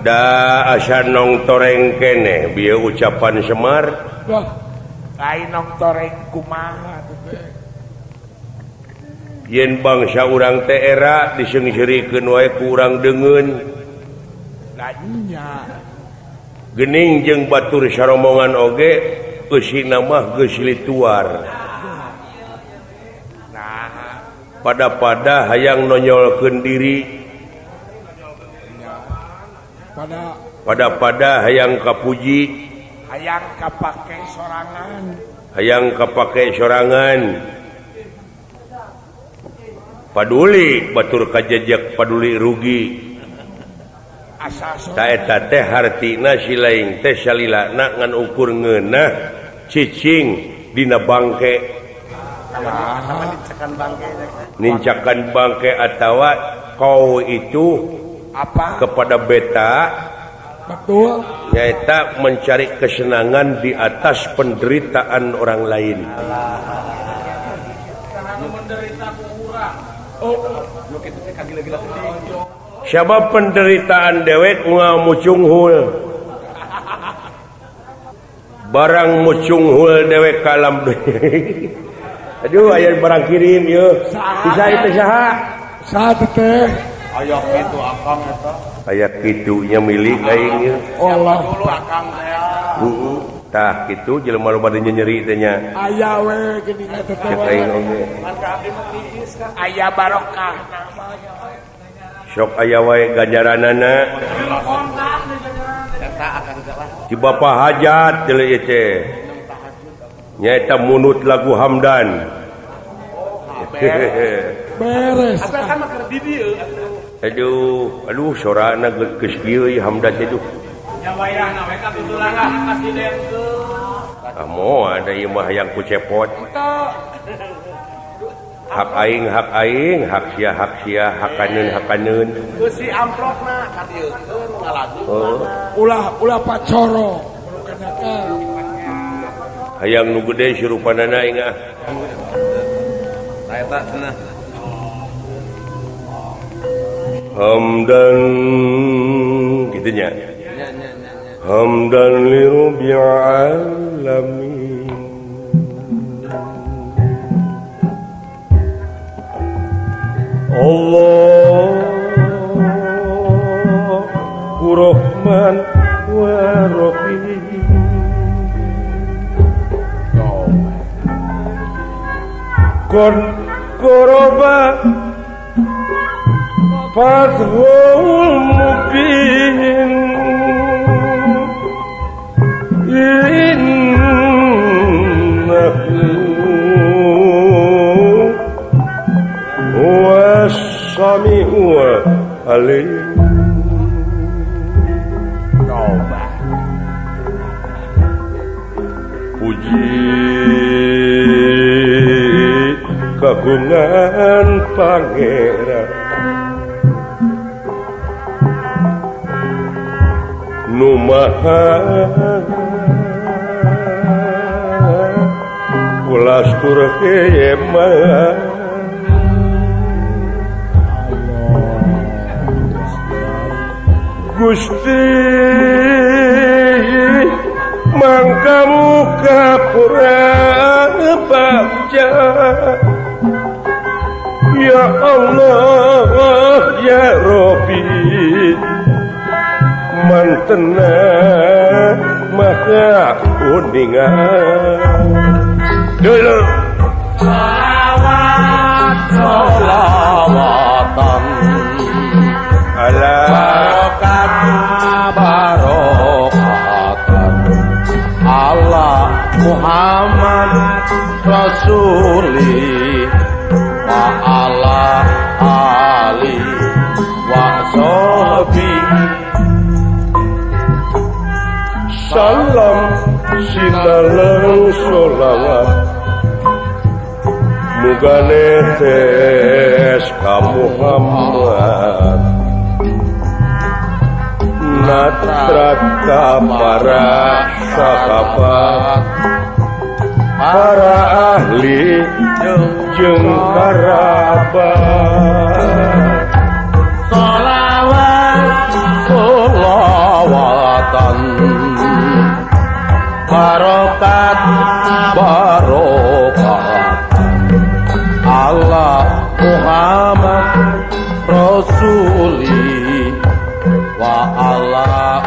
Da asa nong toreng keneh bieu ucapan Semar. Wah, lain nong toreng kumaha teh. Yen bangsa urang teh era diseungseurikeun wae ku urang deungeun. Lah nya. Gening jeung batur saromongan oge eusina mah geus lituar. Nah, pada-pada hayang nonyolkeun diri. Pada-pada hayang kapuji, hayang kapake sorangan, hayang kapake sorangan. Paduli batur kajejek, paduli rugi. Ta eta teh hartina si laing teh salilana ngan ukur ngeunah cicing dina bangke. Nincakan bangke atawa kau itu apa kepada beta, betul, nyaeta mencari kesenangan di atas penderitaan orang lain. Siapa penderitaan dewek moal mucunghul, barang mucunghul dewek kalam. Aduh, aya barang kirim yeuh. Bisa itu saha? Saha teh? Aya kitu akang eta. Aya kitunya milik aing ieu. Allah dulu akang teh. Heeh. Tah kitu jelema loba nyeri teh nya. Aya we geuning eta teh. Cek aing oge. Ngan ka abdi mah tiis ka. Aya barokah. Sok aya wae ganjaranana. Eta akang teh lah. Di Bapak Hajat deuleu ieu teh. Nyaeta munut lagu Hamdan. Beres. Apa kan mah di dieu. Aduh, aduh sorana geus kieu ieu Hamdan teh duh. Nya wayahna we ka tutulangan presiden teu. Ah moal da ieu mah hayang ku cepot. Hak aing, hak aing, hak sia, hak sia, hak kaneun, hak kaneun. Geus si amplopna ka dieukeun ngalagu. Ulah ulah pacoro. Hayang nu gede sirupanana aing ah. Tah eta cenah. Hamdan gitunya. Hamdan li rabbil alamin. Allahu Rahman wa Rahim. Kon koroba Fathul Mubin innahu huwas samiul alim. Puji kagungan Pangeran nu maha welas tur hemat. Gusti mangka muka pura bagja. Ya Allah ya Rabbi mantena maha uningan. Dulu sholawat sholawatan ala barokat barokatan ala Muhammad Rasuli wa ala ali wa sahbi. Salam sinaleng sholawat muga netes ka Muhammad natrat ka para sahabat para ahli jeung karabat. Sholawat sholawat Barokat barokat Allah Muhammad Rasuli wa ala